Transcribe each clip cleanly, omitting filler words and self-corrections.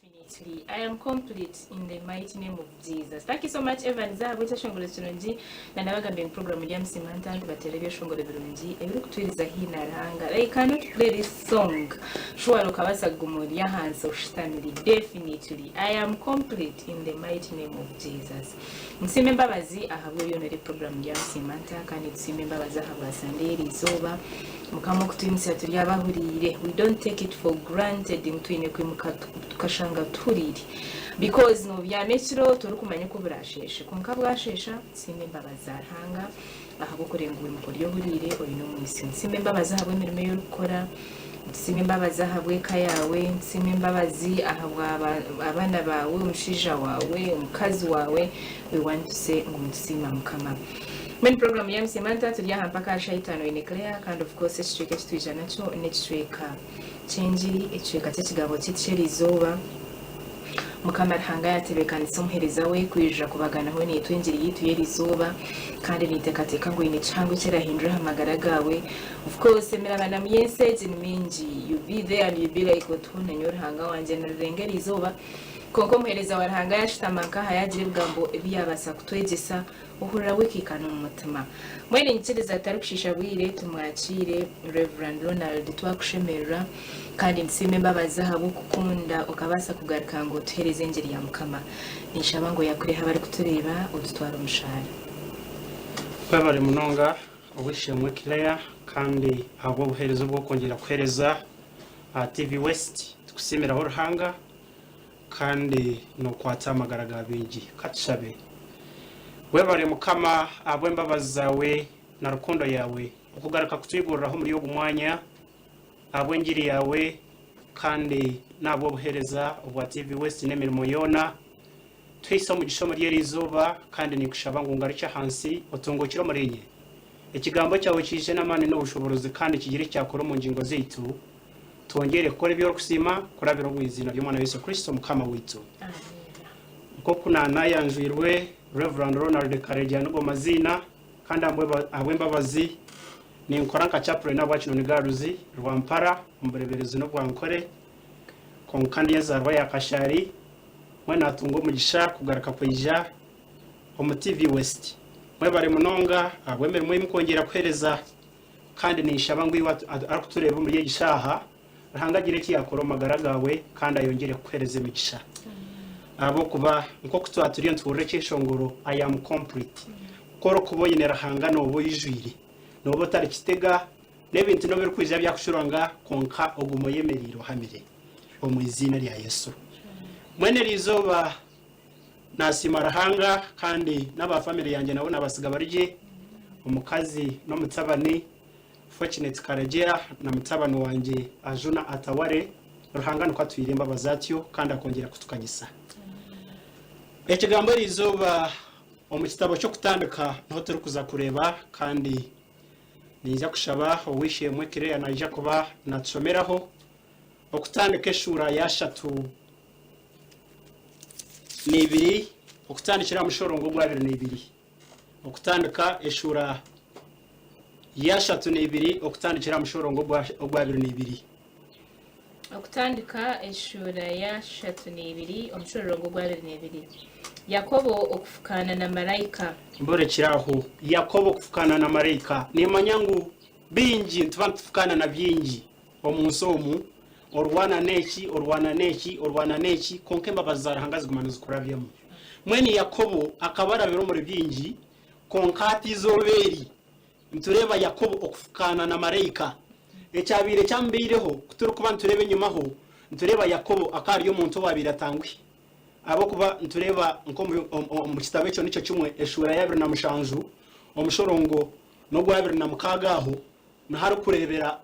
Definitely I am complete in the mighty name of Jesus. Thank you so much Evans ahabw'ekyeshongoro kirungi. Na nabagambire ngu program eri amusiima nta ntibateera ebyeshongoro birungi ebirikutwiriza haihi na Ruhanga. They cannot play this song surely okabaasa kuguma ori ahansi oshutamire. Definitely I am complete in the mighty name of Jesus. Nitusiima embabazi ahabw'ebyona eri program eri amusiima nta kandi nitusiima embabazi ahabwa Sunday eri izooba. Mukama okutwimutsya turi abahuriire we don't take it for granted ngu twine kwimuka tukashanga tuhuriire because nobyama ekiro torikumanya oku burasheeshe kwonka bwasheesha tusiime embabazi za Ruhanga ahabw'okureeba ngu wimuka ori ohuriire oine omwitsyo. Nitusiima embabazi ahabw'emirimo ei orikukora, nitusiima embabazi ahabw'eka yaawe, nitusiima embabazi ahabwa abaana baawe, omushaija waawe, omukazi waawe, we want to say ngu nitusiima Mukama. Mbwenu puroguraamu ya Musiima Nta turi aha mpaka aha shaaha itaano oine Claire kandi of course ekicweka eki twija nakyo n'ekicweka ky'engiri, ekicweka ky'ekigambo kyaitu ky'eriizooba. Mukama Ruhanga yaatebeekanisa omuheereza we kwija kubaganaho naitwe engiri yaitu y'eriizooba kandi ninteekateeka ngu oine kihango eki erahindure aha magara gaawe. Of course emirabanamu y'ensi egi ni mingi, you be there and you be like otuho nyowe Ruhanga wangye nirirenga eriizooba. Kwonka omuheereza wa Ruhanga yaashutama nk'aha yaagira ebigambo ebi yaabaasa kutwegyesa, Ohurira wikaikana omu mutima. Mbwenu niinyikiriza tutarikushiisha bwire tumwakiire Rev. Ronald twakushemererwa kandi nitusiima embabazi ahabw'okukunda okabaasa kugaruka ngu otuheereze engiri ya Mukama. Ninshaba ngu oyakureho abarikutureeba otutware omu shaara. Webare munonga ow'eishe-emwe Claire kandi ahabw'obuheereza obu okwongyera kuheereza aha TV West. Tukusiimiraho Ruhanga. Kandi nokwatsa amagara ga baingi. Katushabe. Webare Mukama ahabw'embabazi zaawe na rukundo yaawe okugaruka kutwiguriraho omuri ogu mwanya ahabw'engiri yaawe kandi n'ahabw'obuhereza obwa TV West n'emirimo yoona. Tuhaise omugisha omuri eri izooba kandi ninkushaba ngu ngarukye ahansi otunguukire omuri inye. Ekigambo kyawe kiije n'amaani n'obushoborozi kandi kigire eki kyakora omu ngingo zaitu. Twongyere kukora ebi orikusiima kurabira omu iziina ry'Omwana wa Yesu Kristo Mukama waitu. Nk'oku naanayanjwirwe Rev. Ronald Karegeya nigo maziina, kandi ahabw'embabazi ninkora nka Chaplain ahabwa Kinoni Girls, Rwampara, omu Bureeberezi n'obwa Nkore. Kwonka ndi enzaarwa ya Kashari, mbwenu naatunga omugisha kugaruka kwija omu TV West. Mwebare munonga ahabw'emirimo ei mukwongyera kuheereza. Kandi ninshaba ngu iwe arikutureeba omuri egi shaaha, Ruhanga agire eki yaakora omu magara gaawe kandi ayongyere kukuheereza emigisha. Ahabw'okuba nk'oku twaba turiyo nituhurira ekyeshongoro I am complete, ku orikuba oine Ruhanga nooba oijwire. Nooba otari kitega, n'ebintu n'obu birikwija byakucuranga kwonka oguma oyemereire ohamire omu iziina rya Yesu. Mbwenu eriizooba Nasiima Ruhanga kandi n'aba family yangye nabo nabasiga bari gye, omukazi n'omutabani Fortunate Karegeya na mutabani wangye Ajuna Ataware, Ruhanga nikwo atwire embabazi atyo kandi akongyera kutukanyisa. Ekigambo eriizooba omu kitabo ky'okutandika niho turikuza kureeba kandi ninza kushaba ow'eishe-emwe Claire naija kuba natushomeraho okutandika eshuura yashatu N'eibiri okutandikira aha mushorongo ogwabiri n'eibiri okutandika eshuura y'ashatu n'eibiri okutandikira aha mushorongo ogwabiri n'eibiri. Okutandika eshuura y'ashatu n'eibiri omushororongo ogwabiri n'eibiri. Yakobo okufukaana na maraika. Mborekire aho Yakobo okufukaana na maraika. Nimanya ngu baingi nituba nitufukaana na bingi omu nsi omu, Orwana n'eki, orwana n'eki, orwana n'eki, kwonka embabazi za Ruhanga ziguma nizikurabyamu. Mbwenu Yakobo akaba arabire omuri bingi, kwonka hati eizooba eri nitureeba Yakobo okufukaana na maraika. Ekyabaire kyamubaireho, ku turikuba nitureeba enyimaho, nitureeba Yakobo akaba ari omuntu owaabaire atanguhi. Ahabw'okuba nitureeba nk'omu kitabo ekyo nikyo kimwe, eshuura y'abiri na mushanju, omushorongo n'ogw'abiri na mukaaga aho, niho arikureebera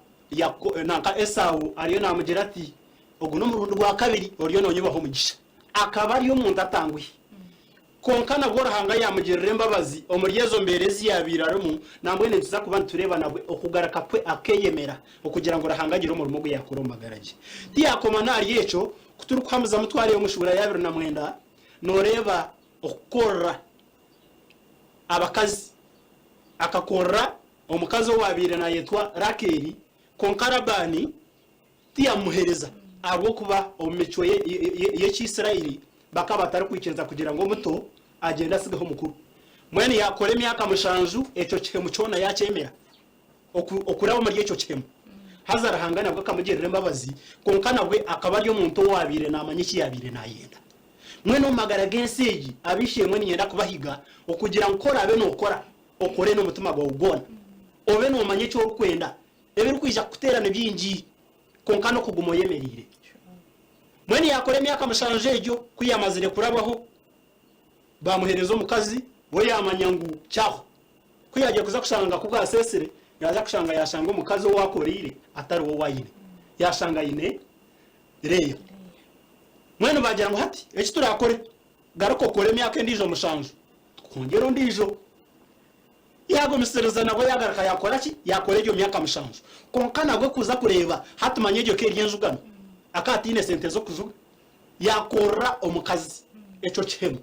Nanka Esau ariyo naamugira ati, Ogu n'omurundi gwa kabiri oriyo noonyibaho omugisha. Akaba ari omuntu atanguhi. Kwonka nabwo Ruhanga yaamugirira embabazi omuri ezo mbeera ezi yaabaire arimu, nambwenu nituza kuba nitureeba nabwe okugaruka kwe akeeyemera okugira ngu Ruhanga agire omurimo ogu yaakora omu magara ge. Tiyaakoma n'ahari ekyo, ku turikuhamizamu twareeba omu shuura ya 29, nooreeba okukorera abakazi. Akakorera Omukazi owaabaire naayetwa Rakeeli, kwonka Labaani tiyamuheereza. Ahabw'okuba omu micwe y'Ekiisraeli bakaba batarikwikiriza kugira ngu omuto agyende atsigeho omukuru. Mbwenu yaakora emyaka mushanju, ekyo kihemu kyona yaakyemera okuraba omuri ekyo kihemu. Haza Ruhanga nabwo akamugirira embabazi, kwonka nabwe akaba ari omuntu owaabaire naamanya eki yaabaire naayenda. Mbwenu omu magara g'ensi egi, ab'eishe-emwe niinyenda kubahiga okugira ngu ku oraabe nookora, okore n'omutima gwawe gwona. Obe noomanya eki orikwenda. Ebirikwija kukuteera ni bingi. Kwonka n'okuguma oyemereire. Mbwenu yaakora emyaka mushanju egyo, ku yaamazire kurabaho, baamuheereza omukazi, we yaamanya ngu kyaho. Ku yaagiire kuza kushanga ku bwaseesire, yaaza kushanga yaashanga omukazi ou akoreire atari we ou aine. Yaashanga aine Leeya. Mbwenu baagira ngu hati eki turaakore, garuka okore emyaka endiijo mushanju, tukwongyere ondiijo. Yaagumisiriza nabwo yaagaruka yaakora ki? Yaakora egyo myaka mushanju. Kwonka nabwo kuza kureeba hati manya egyo ka eri enjugano, akaba ataine sente z'okujuga. Yaakorera omukazi ekyo kihemu.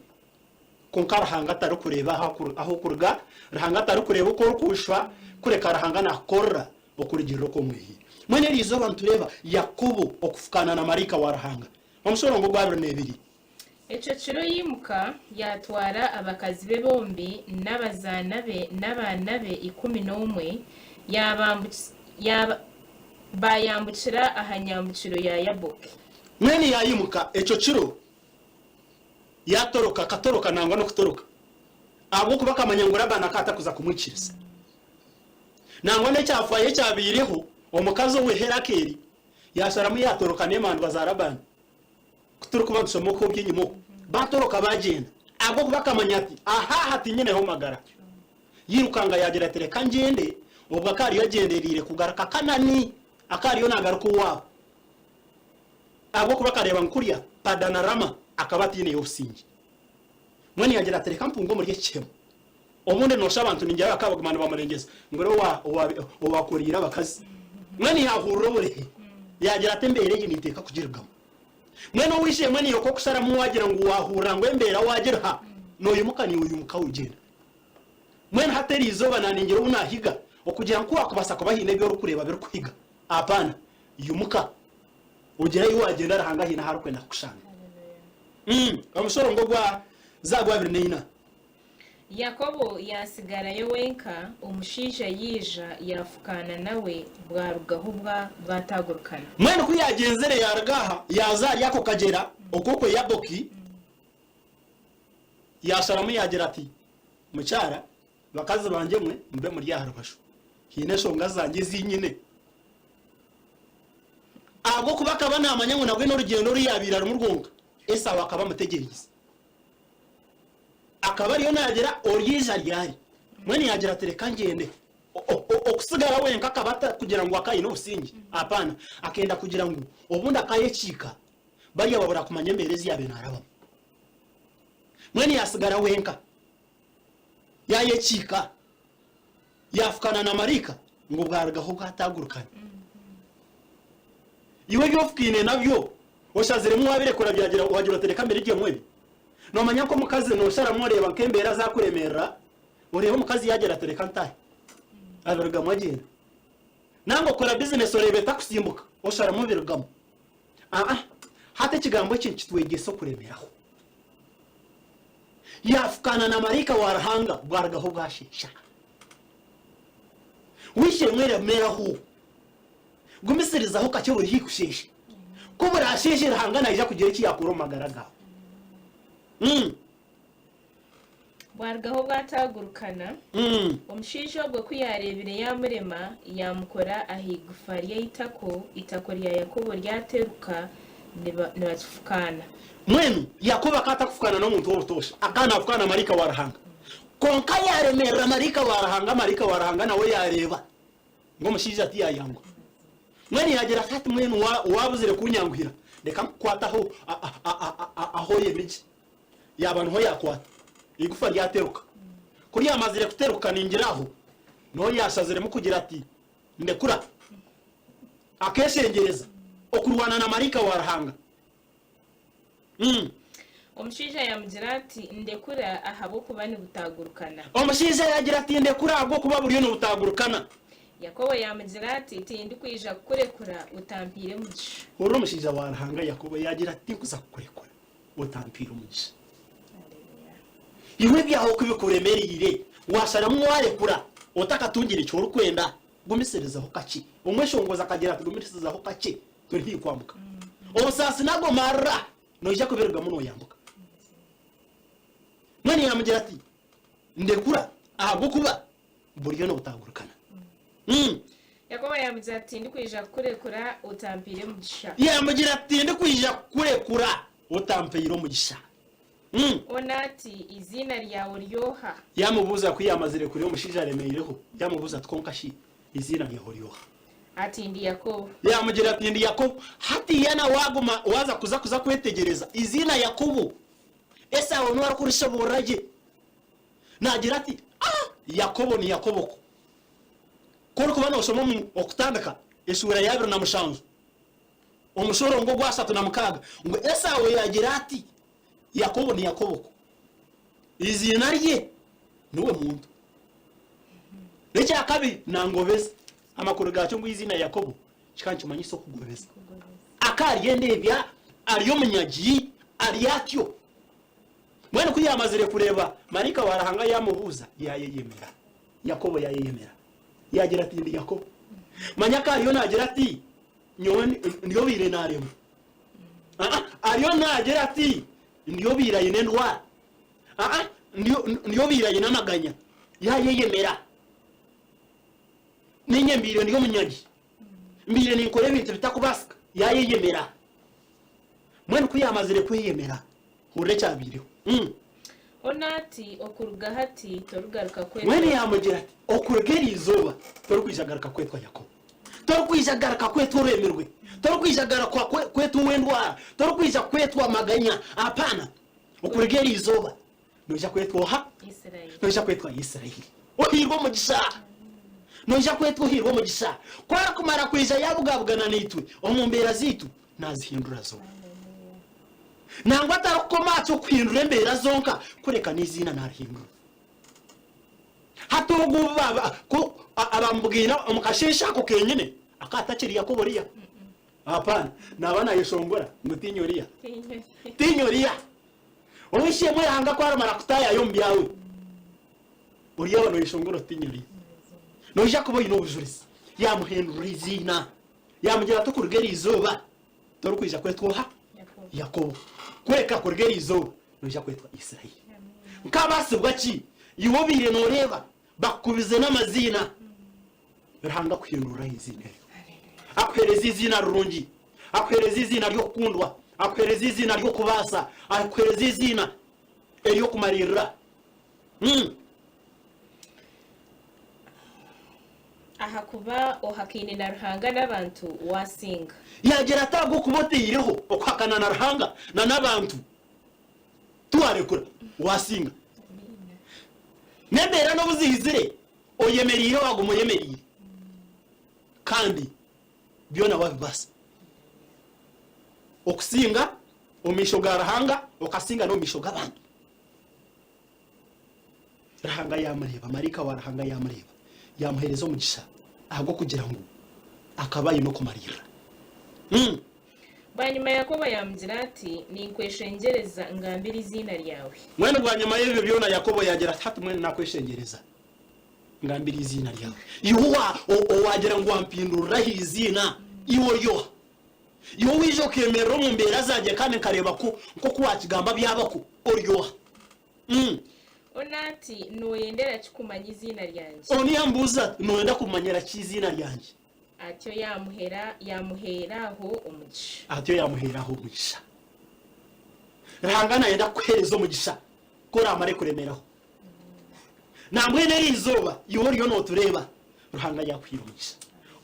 Kwonka Ruhanga tarikureeba ah'okuruga, Ruhanga tarikureeba oku orikushusha, kureka Ruhanga naakukorera okurugiirira oku omwehiire. Mbwenu eri izooba nitureeba Yakobo okufukaana na maraika wa Ruhanga. Omushororongo ogwabiri n'ebiri. Ekyo kiro yaimuka, yaatwara abakazi be bombi n'abazaana be n'abaana be 11, baayambukira aha nyambukiro ya Yaboki. Mbwenu yaimuka ekyo kiro, yaatoroka, akatoroka nangwa n'okutoroka, ahabw'okuba akamanya ngu Labaani akaba atakuza kumwikiriza. Nangwa n'ekyafaayo ekyabaireho, omukazi owe he Rakeeli yaasharamu yaatoroka n'emandwa za Labaani. Ku turikuba nitushoma oku eby'enyima oku, baatoroka baagyenda, ahabw'okuba akamanya ati, Aha aha tinyineho magara. Yairukanga yaagira ati, Reka ngyende, obwo akaba ariyo agyendereire kugaruka Kanani, akaba ariyo naagaruka owaabo. Ahabw'okuba akareeba ngu kuriya Padanarama akaba ataineyo obusingye. Mbwenu yaagira ati, Reka mpunge omuri eki kihemu. Obundi noosha abantu ningira bakaba baguma nibamurengyeza ngu ori owaakoreire abakazi. Mbwenu yaahurira oburehe, yaagira ati, Embeera egi ninteeka kugirugamu. Mbwenu ow'eishe-emwe niiwe k'okusharamu waagira ngu waahurira ngu embeera waagiriha, nooyimuka niiwe oyimuka ogyenda. Mbwenu hati eri izooba naaningira obu naahiga okugira ngu ku waakubaasa kuba haine ebi orikureeba birikuhiga, apana, yimuka ogyere ahi waagyenda Ruhanga haine ahu arikwenda kukushanga. Omushoro ng'ogwa zaabu abiri n'eina. Yakobo yaatsigarayo wenka, omushaija yaija, yaafukaana nawe, bwarugaho bwataagurukana. Mbwenu ku yaagyenzire yaaruga aha, yaaza ahari ako kagyera ok'okwe Yaboki, yaasharamu yaagira ati, Mukyara, bakazi bangye mwe mube muri aha rubaju, haine enshonga zangye ezi nyine. Ahabw'okuba akaba naamanya ngu nabwe n'orugyendo oru yaabaire arimu rwonka, Esau akaba amutegyereize. Akaba ariyo naagira oryaija ryari. Mbwenu yaagira ati, Reka ngyende. Okusigara wenka akaba atakugira ngu akaba aine obusingye. Apana. Akenda kugira ngu obundi akaayekiika bariya babura kumanya embeera ezi yaabaire naarabamu. Mbwenu yaasigara wenka. Yaayekiika. Yaafukana na maraika ngu bwarugaho bwataagurukana. Iwe ebi ofukaine nabyo oshaziremu waabirekura byagira waagira oti reka mbirigyemu ebi. Noomanya nk'omukazi noosharamu oreeba nk'embeera zaakuremeerera, oreeba omukazi yaagira ati reka ntaahe, abirugamu agyenda. Nanga okora bizinesi oreeba etakusimbuka, osharamu obirugamu. Aa, hati ekigambo eki nikitwegyesa okuremeraho. Yaafukaana na maraika wa Ruhanga bwarugaho bwasheesha. W'eishe-emwe remeraho. Gumisirizaho kakye buri haihi kusheesha. Ku buraasheeshe Ruhanga naija kugira eki yaakora omu magara gaawe. Bwarugaho bwataagurukana. Omushaija ogwo ku yaareebire yaamurema, yaamukora aha igufa ry'eitako, eitako rya Yakobo ryateruka nibakifukaana. Mbwenu Yakobo akaba atakufukaana n'omuntu w'obutoosha, akaba naafukaana na maraika wa Ruhanga. Kwonka yaaremeerera maraika wa Ruhanga, maraika wa Ruhanga nawe yaareeba ngu omushaija tiyayangwa. Mbwenu yaagira ati, Hati mbwenu waabuzire kuunyanguhira, reka nkukwate ahu oyemi gye. Yaaba niho yaakwata, eigufa ryateruka. Ku ryamazire kuteruka ningira aho niho yaashaziremu kugira ati, Ndekura. Akeeshengyereza okurwana na maraika wa Ruhanga. Omushaija yaamugira ati, Ndekura, ahabw'okuba nibutaagurukana. Omushaija yaagira ati, Ndekura, ahabw'okuba buriyo nibutaagurukana. Yakobo yaamugira ati, Tindikwija kukurekura otampaire mugisha. Hurira omushaija wa Ruhanga Yakobo yaagira ati, Tinkuza kukurekura otampaire omugisha. Iwe ebyawe ku bikuremereire, waasharamu waarekura otakatungire eki orikwenda, gumisirizaho kakye. Omweshongozi akagira ati, Gumisirizaho kakye, turi haihi kwambuka. Obusaasi n'ago marira noija kubirugamu nooyambuka. Mbwenu yaamugira ati, Ndekura, ahabw'okuba buriyo nibutagurukana. Yakobo yaamugira ati, Tindikwija kukurekura otampaire mugisha. Yaamugira ati, Tindikwija kukurekura otampaire omugisha. Onu ati, Eiziina ryawe ori oha? Yaamubuuza ku yaamazire kurya omushaija aremeireho, yaamubuuza ati, Kwonka shi eiziina ryawe ori oha? Ati, Ndi Yakobo. Yaamugira ati, Ndi Yakobo. Hatiiya na waaguma waaza kuza kuza kwetegyereza eiziina Yakobo, Esau niwe arikurishoboorora gye. Naagira ati, Ah! Yakobo ni Yakobo kwo. Ku orikuba nooshoma omu Okutandika eshuura ya 27, omushorongo ogwa 36, ngu Esau yaagira ati, Yakobo ni Yakobo kwo. Eiziina rye niwe muntu. N'ekyakabiri, nangobeza. Amakuru gaakyo ngu eiziina Yakobo kikaba nikimanyisa okugobeza. Akaba ari endeebya, ari omunyagi, ari atyo. Mbwenu ku yaamazire kureeba maraika wa Ruhanga yaamubuuza, yaayeyemera. Yakobo yaayeyemera. Yaagira ati, Ndi Yakobo. Manya ka ariyo naagira ati, Nyowe ndi obaire naaremwa. Aa, ariyo naagira ati, Ndi obaire aine endwara. Aa, ndi obaire aine amaganya. Yaayeyemera. Niinye mbaire ndi omunyagi. Mbaire ninkora ebintu bitakubaasika. Yaayeyemera. Mbwenu ku yaamazire kweyemera, hurira ekyabaireho. Onu ati, Okuruga hati torigaruka kwetwa Mbwenu yaamugira ati, Okuruga eri izooba torikwija garuka kwetwa Yakobo. Torikwija garuka kwetwa oremirwe. Torikwija garuka kwetwa ow'endwara. Torikwija kwetwa amaganya. Apana. Okuruga eri izooba noija kwetwa oha? Israeli. Noija kwetwa Israeli. Ohairwe omugisha. Noija kwetwa ohairwe omugisha. Ku arikumara kwija yaabugabugana naitwe omu mbeera zaitu, naazihindura zoona. Nangwa atarikukoma aha ky'okuhindura embeera zonka, kureka n'eiziina naarihindura. Hati ogu obu baaba ku abamubugaine omu kasheeshe ako kenyine, akaba atakiri Yakobo oriya. Apana, naaba naayeshongora ngu tiinye oriya. Tiinye oriya. Ow'eishe-emwe Ruhanga ku arimara kutaayaaya omu byawe, oryaba nooyeshongora oti tiinye oriya. Noija kuba oine obujurizi. Yaamuhindurira eiziina. Yaamugira ati, Okuruga eri izooba torikwija kwetwa oha? Yakobo. Kureka kuruga eri izooba noija kwetwa Israeli. Nkaabaasibwa ki iwe obaire nooreeba bakukubize n'amaziina, Ruhanga akuhinduriraho eiziina eryo. Akuheereza eiziina rirungi, akuheereza eiziina ry'okukundwa, akuheereza eiziina ry'okubaasa, akuheereza eiziina ery'okumariirira. Ahakuba ohakaine na Ruhanga n'abantu, waasinga. Yaagira ati, Ahabw'okuba otaireho okuhakana na Ruhanga na n'abantu, tiwaarekura, waasinga. N'embeera n'obu ziizire, oyemereire waaguma oyemereire, kandi byona waabibaasa. Okusinga omu maisho ga Ruhanga, okasinga n'omu maisho g'abantu. Ruhanga yaamureeba, maraika wa Ruhanga yaamureeba, yaamuheereza omugisha ahabw'okugira ngu akaba aine okumariirira. Bwanyima Yakobo yaamugira ati, Ninkweshengyereza, ngambira eiziina ryawe. Mbwenu bwanyima y'ebyo byona Yakobo yaagira ati, Hati mbwenu naakweshengyereza, ngambira eiziina ryawe. Iwe owaagira ngu wampindurira aha iziina, iwe ori oha? Iwe owaija okeemerera omu mbeera zangye kandi nkareeba ku nk'oku waakigamba byaba kwo, ori oha? Onu ati, Nooyendera ki kumanya eiziina ryangye? Onu yaamubuuza ati, Nooyenda kumanyira ki eiziina ryangye? Atyo yaamuhera yaamuheera aho omugisha. Atyo yaamuheera aho omugisha. Ruhanga naayenda kukuheereza omugisha ku oraamare kuremeraho. Nambwenu eri izooba iwe oriyo nootureeba, Ruhanga yaakuhaire omugisha.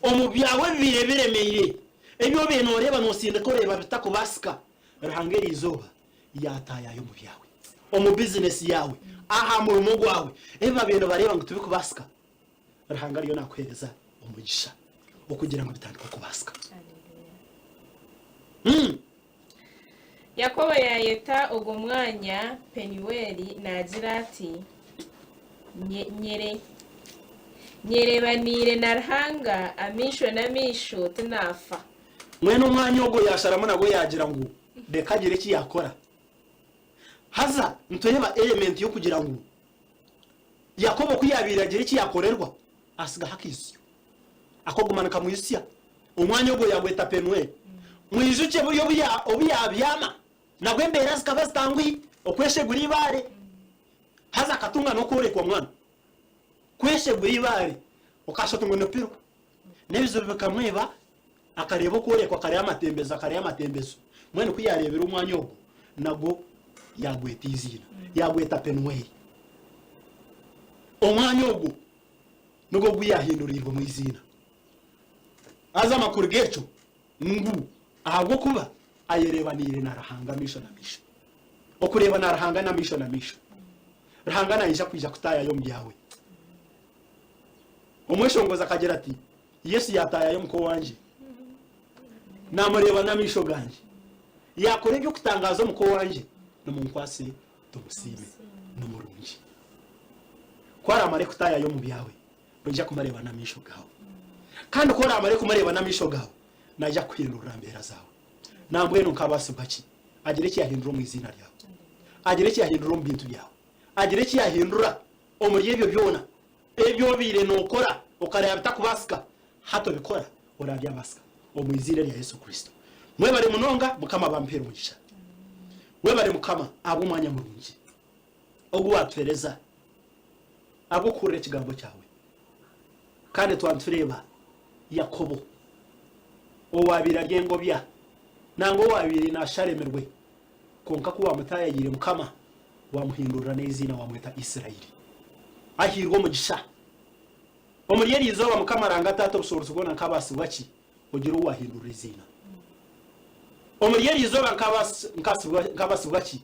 Omu byawe ebibaire biremeire, ebi obaire nooreeba noosindika oreeba bitakubaasika, Ruhanga eri izooba yaataayaaya omu byawe, omu bizinesi yaawe, aha murimo gwawe, ebi babaire nibareeba ngu tibikubaasika, Ruhanga ariyo naakuheereza omugisha okugira ngu bitandike okubaasika. Yakobo yaayeta ogwo mwanya Penueli naagira ati, Nyereebaniire na Ruhanga amaisho n'amaisho tinaafa. Mwene omwanya ogwo yaasharamu nabwo yaagira ngu reka agire eki yaakora. Haza nitureeba element y'okugira ngu Yakobo ku yaabaire agira eki yaakorerwa, atsigaho akaijutsyo ak'okuguma nikamwijutsya. Omwanya ogwo yaagweta Penueli. Mwijukye buri obu yaabyama, nabwo embeera zikaba zitanguhi, okweshegura eibaare. Haza akatunga n'okworekwa mwana. Kweshegura eibaare okaashusha oti ngu ni piro. N'ebizibu bikamweba, akareeba okworekwa akareeba amatembezo akareeba amatembezo. Mbwenu ku yaareebire omwanya ogwo, nagwo yaagweta eiziina, yaagweta Penueli. Omwanya ogwo nigwo ogu yaahinduriirwemu eiziina. Haza amakuru g'ekyo ngu ahabw'okuba ayereebaniire na Ruhanga maisho na maisho. Okureeba na Ruhanga n'amaisho na maisho. Ruhanga naija kwija kutaayayo omu byawe. Omweshongozi akagira ati, Yesu yaataayayo omuka owangye, naamureeba n'amaisho gangye. Yaakora eby'okutangaaza omuka owangye, nimunkwatse tumusiime, ni murungi. Ku araamare kutaayayo omu byawe, noija kumureeba n'amaisho gaawe. Kandi ku oraamare kumureeba n'amaisho gaawe, naija kukuhindurira mbeera zaawe. Nambwenu nkaabaasibwa ki? Agire eki yaahindura omu iziina ryawe. Agire eki yaahindura omu bintu byawe. Agire eki yaahindura omuri ebyo byona ebi obaire nookora okareeba bitakubaasika, hati obikora oraabyabasika omu iziina erya Yesu Kristo. Mwebare munonga, Mukama abampeere omugisha. Webare Mukama ahabw'omwanya murungi ogu waatuheereza ahabw'okuhurira ekigambo kyawe. Kandi twaba nitureeba Yakobo owaabaire ari engobya nangwa owaabaire naasharemirwe, kwonka ku waamutaayayiire Mukama, waamuhindurira n'eiziina waamweta Israeli. Ahairwe omugisha. Omuri eri izooba Mukama aranga Taata obushoboorozi bwona nkaabaasibwa ki ogire ou waahindurira eiziina? Omuri eri izooba nkaabaasibwa ki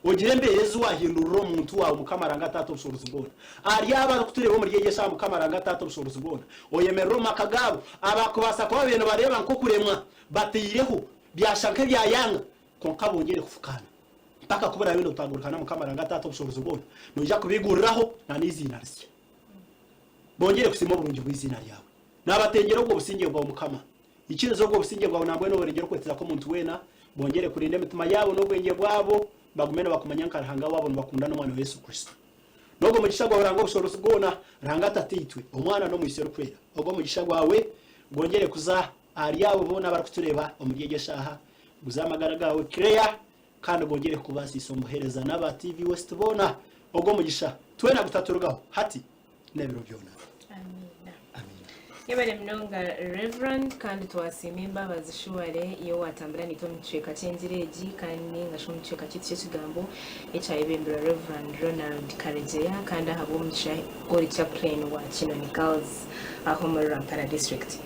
Ogire embeera ezi waahindurira omuntu waawe Mukama Ruhanga Taata Obushoboorozi bwona. Ahari abo abarikutureeba omuri egi eshaaha Mukama Ruhanga Taata Obushoboorozi bwona, oyemerere omu maka gaabo, abakubaasa kuba babaire nibareeba nk'okuremwa bataireho, byashusha nk'ebyayanga, kwonka bongyere kufukaana. Mpaka ku buraabe nibutagurukana Mukama Ruhanga Taata Obushoboorozi bwona, noija kubaiguriraho na n'eiziina risya. Bongyere kusiima oburungi bw'eiziina ryawe. Naabatengyera obwo busingye bwawe Mukama. Ikiriza obwo busingye bwawe nambwenu oburengye okweteza kw'omuntu weena, bwongyere kurinda emitima yaabo n'obwengye bwabo, bagume nibakumanya nka Ruhanga waabo nibakunda n'Omwana we Yesu Kristo. N'ogwo mugisha gwawe Ruhanga Obushoboorozi bwona, Ruhanga Tataitwe, Omwana n'Omwitsyo Orikwera, ogwo mugisha gwawe gwongyere kuza ahari abo boona abarikutureeba omuri egi eshaaha, guze aha magara gaawe Clare, kandi gwongyere kukubaasisa omu buheereza n'aba TV West boona. Ogwo mugisha twena gutaturugaho hati n'ebiro byona. Amiina. Amiina. Yebare munonga Reverend kandi twasiima embabazi shuware iyo watambura naitwe omu kicweka ky'engiri egi kandi ninga shi omu kicweka kyaitu ky'ekigambo ekyayebembirwe Reverend Ronald Karegyeya kandi ahabw'omugisha ori chaplain wa Kinoni Girls aho omuri Rwampara district.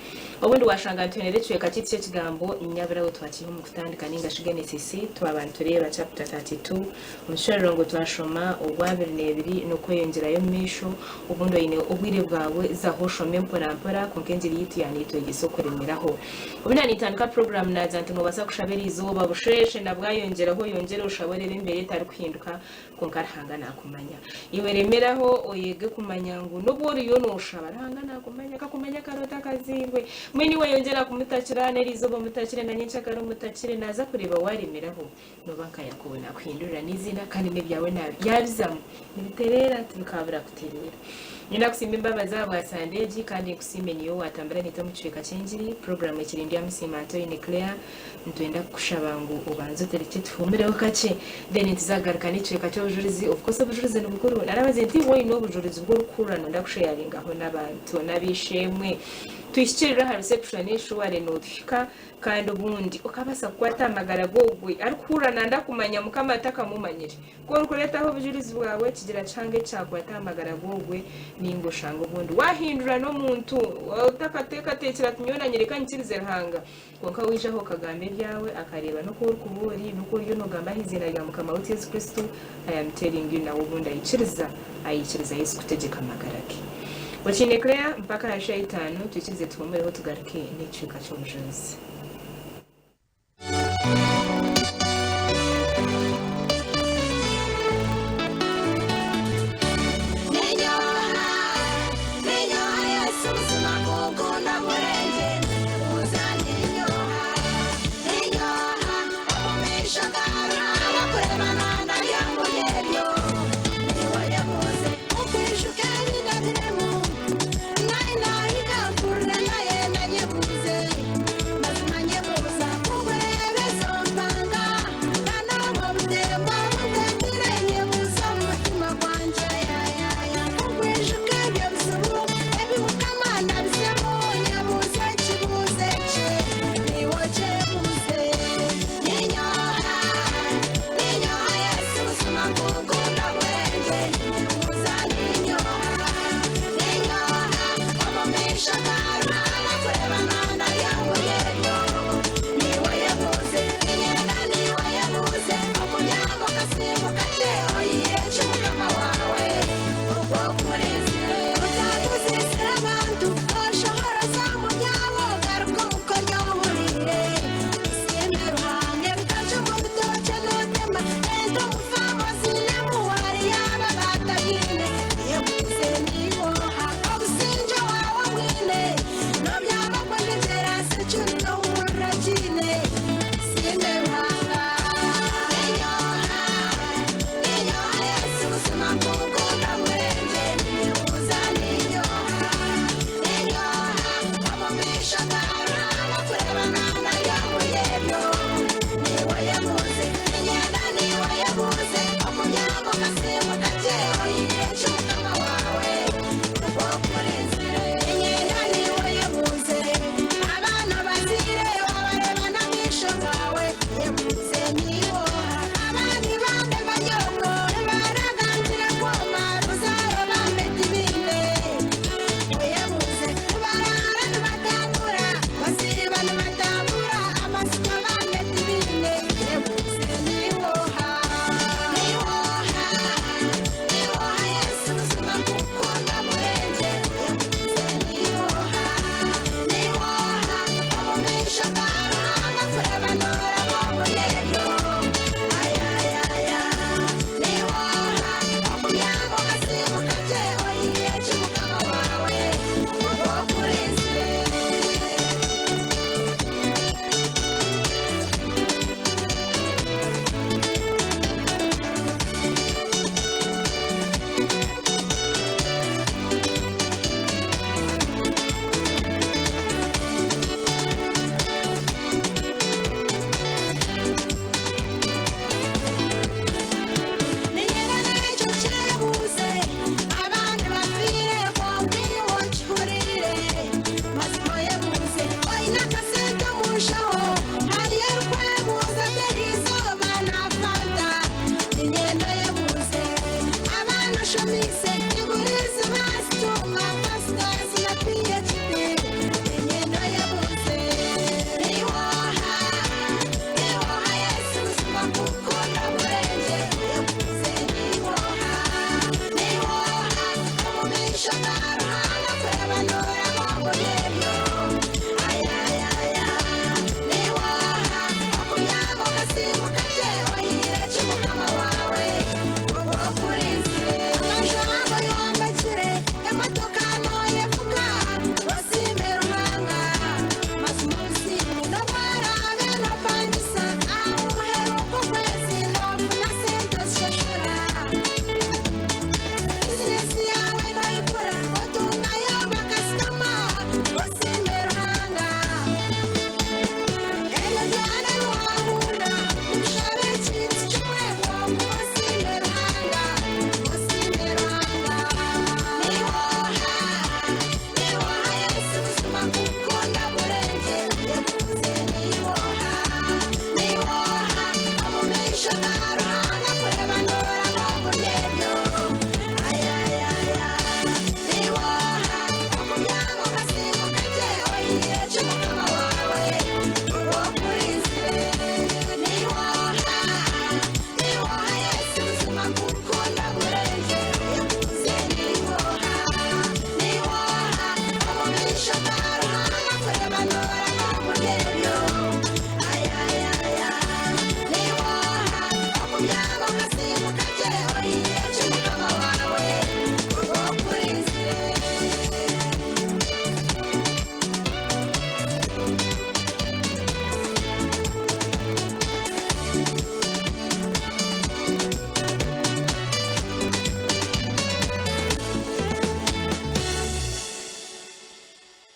Obundi washanga nituhenera ekicweka kyaitu ky'ekigambo nyaburawe twakiiha omu kutandika ninga shi Genesis twaba nitureeba chapter 32 Omushororongo twashoma ogwabiri n'ebiri n'okweyongyerayo omu maisho. Obundi oine obwire bwawe, zaho oshome mpora mpora, kwonka engiri yaitu yaanetwegyesa okuremeraho. Obu naanitandika puroguraamu naagira nti noobaasa kushaba eriizooba busheeshe na bwayongyeraho oyongyere oshabe oreebe embeera etarikuhinduka, kwonka Ruhanga naakumanya. Iwe remeraho oyege kumanya ngu n'obu oriyo nooshaba, Ruhanga naakumanya, akakumanya kare otakazairwe. Mbwenu iwe yongyera kumutakira, n'eriizooba omutakire na nyenkyakare omutakire, naaza kureeba waaremeraho. Nooba nka Yakobo naakuhindurira n'eiziina kandi n'ebyawe yaabizamu nibitereera tibikaabura kutereera. Nyowe nakusiima embabazi ahabwa Sande egi kandi nkusiime niiwe owaatambura naitwe omu kicweka ky'engiri, puroguraamu ekiri Ndyamusiima Ntoine Clare. Nitwenda kukushaba ngu obanze oterekye tuhuumureho kakye then nituza kugaruka n'ekicweka ky'obujurizi. Of course obujurizi ni bukuru. Narabaze nti iwe oine obujurizi obu orikuhurira nooyenda kusheyaringaho n'abantu n'ab'eishe-emwe. Tuhikirire aha reception shuware nootuhika. Kandi obundi okabaasa kukwata aha magara g'ogwe arikuhurira nanda kumanya Mukama atakamumanyire. Ku orikureetaho obujurizi bwawe, kigira kihango ekyakwata aha magara g'ogwe, nainga oshanga obundi waahindura n'omuntu otakateekateekire ati nyowe nanye reka nyikirize Ruhanga. Kwonka waija aho okagamba ebyawe, akareeba n'oku orikuba ori, n'oku oriyo noogamba aha iziina rya Mukama waitu Yesu Kristo, I am telling you nawe obundi aikiriza, aikiriza Yesu kutegyeka amagara ge. Okiine Claire, mpaka aha shaaha itaano, twikirize tuhuumureho tugaruke n'ekicweka ky'obujurizi. Maisho ga Ruhanga kureeba.